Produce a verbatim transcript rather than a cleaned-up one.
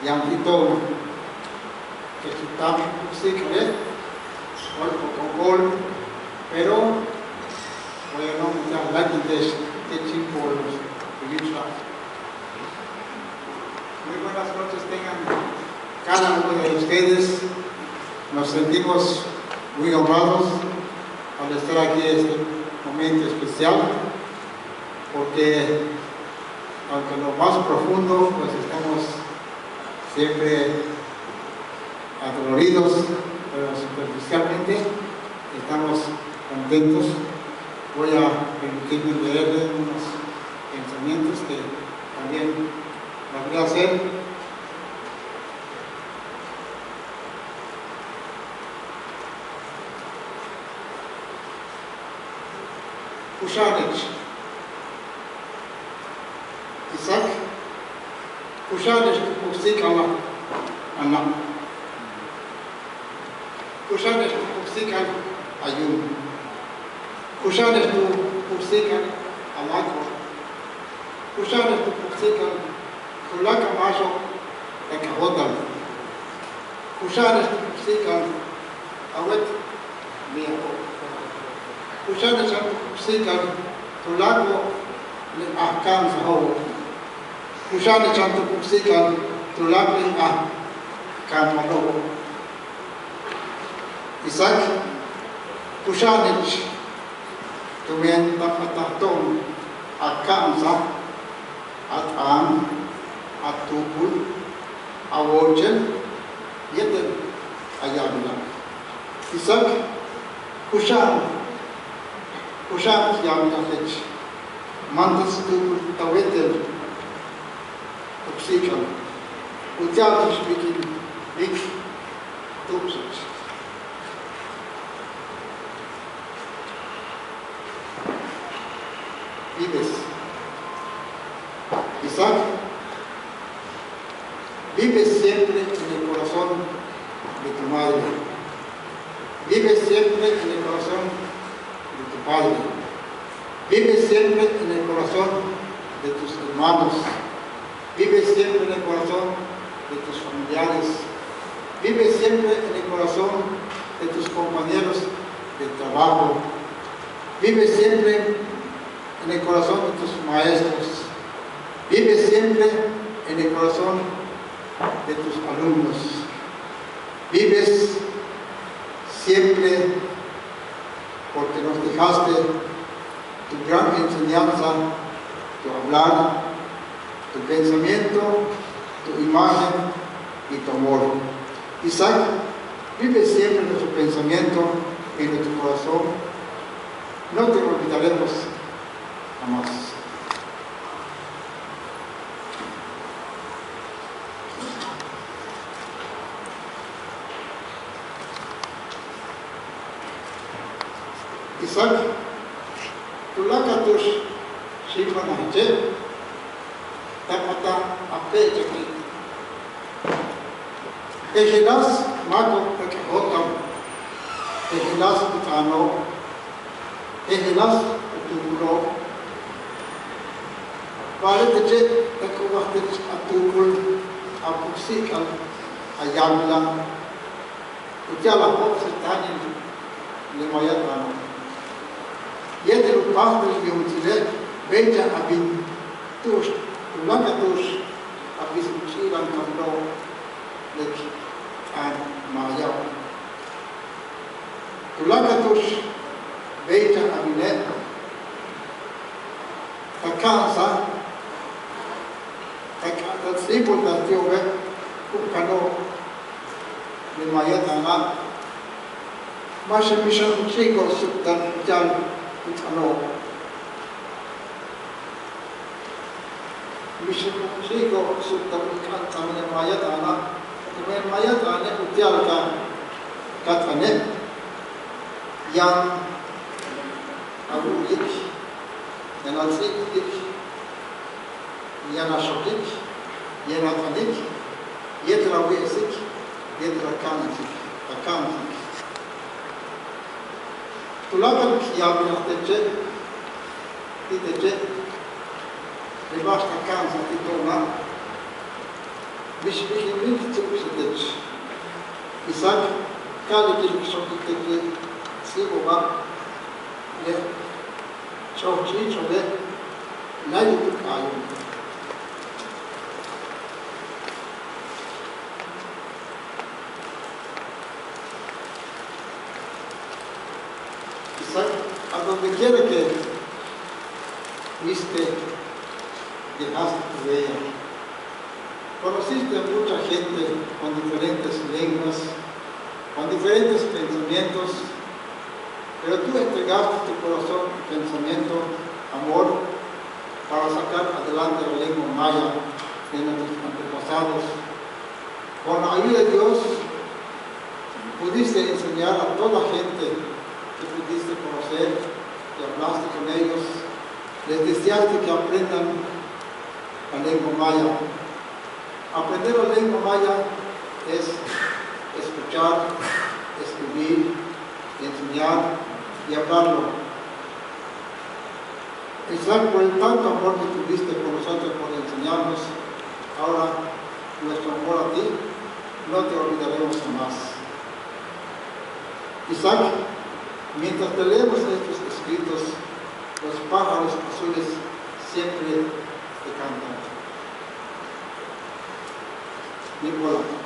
Yaan ti' to'on que tu t'aan u puksi'ik'ale', óol k ojol, pero bueno, ya láayli' te'ex te' chi'impo'olos. Muy buenas noches tengan cada uno de ustedes. Nos sentimos muy honrados al estar aquí en este momento especial, porque aunque en lo más profundo, pues estamos siempre adoloridos, pero superficialmente estamos contentos. Voy a permitirme leerle unos pensamientos que también logré hacer. Kuxa'anech. Isaac, kuxa'anech tu puksi'ik'al a na'. Kuxa'anech tu puksi'ik'al a yuum. Kuxa'anech tu puksi'ik'al a máako'ob. Kuxa'anech tu puksi'ik'al tuláakal máaxo'ob tak a jóok'tanil. Kuxa'anech tu puksi'ik'al a wéet meyajko'ob. Kuxa'anech xan tu puksi'ik'al tuláakal le ajka'ansajo'obo'. Kuxa'anech xan tu puksi'ik'al tuláakal le ajka'anmano'obo'. Isaac, kuxa'anech tumen ta p'ataj to'on a ka'ansaj, a t'aan, a tuukul, a wóochel yéetel a yaabilaj. Isaac, kuxa'an, kuxa'an yaabilajech, máantal tuukul ta wéetel puksi'ik'al uti'al tu'ux bik'in bik tu'ubsech. Vives. Isaac, vive siempre en el corazón de tu madre. Vive siempre en el corazón de tu padre. Vive siempre en el corazón de tus hermanos. Vive siempre en el corazón de tus familiares. Vive siempre en el corazón de tus compañeros de trabajo. Vive siempre en el corazón de tus maestros. Vive siempre en el corazón de tus alumnos. Vives siempre porque nos dejaste tu gran enseñanza, tu hablar, tu pensamiento, tu imagen y tu amor. Isaac, vive siempre en nuestro pensamiento y en nuestro corazón. No te olvidaremos jamás. Isaac, tuláakal tu'ux xíimbanajeche' ta p'ataj a pe'echaki'il. Jejeláas máako'ob tak a jóok'ab, jejeláas u t'aano'ob, jejeláas u tuukulo'ob. Ba'ale' teche' tak u wáaj tech a tuukul a puksi'ik'al a yaabilaj uti'al a jo'osel táanil le maaya t'aano'. Yéetel u páajtal yuumtsile' béeychaj a bin tu'ux tuláakal tu'ux a bisik u ch'i'ilankamilo'ob le t'aan maayao'. Tuláakal tu'ux béeychaj a bine' ta ka'ansaj, ta k'a ta ts'íiboltaj ti'obe' u kano'ob le maaya t'aana'. Máaxe' mix xan u ch'i'iko'ob suuktal ya'al u t'aano'ob. Mix xan u ch'i'iko'ob suuktal u k'áat t'aanil le maaya t'aana', tumen le maaya t'aane' uti'al ka, ka t'ane' yaan a wu'uyik, yaan a ts'íibtik, yaan a xokik, yaan a t'anik, yéetel a we'esik, yéetel a ka'ansik, a ka'ansik. Tuláakal kin yaabilaj teche' ti' teche', le ba'ax ta ka'ansaj ti' to'ona', bix bijin mix k ts'u'ubsaj tech. Isaac, ka'aj le kin xokik teche' le ts'íibo'oba', le ch'oj ch'iich'ole' láayli' tu k'aayun. Isaac, a donde quiera que fuiste, dejaste tu huella. Conociste a mucha gente con diferentes lenguas, con diferentes pensamientos, pero tú entregaste tu corazón, tu pensamiento, amor, para sacar adelante la lengua maya de nuestros antepasados. Con la ayuda de Dios, pudiste enseñar a toda gente que pudiste conocer, que hablaste con ellos, les deseaste que aprendan la lengua maya. Aprender la lengua maya es escuchar, escribir, enseñar y hablarlo. Isaac, por el tanto amor que tuviste por nosotros, por enseñarnos, ahora nuestro amor a ti, no te olvidaremos jamás. Isaac, mientras te leemos estos escritos, los pájaros azules siempre te cantan. Mi hola.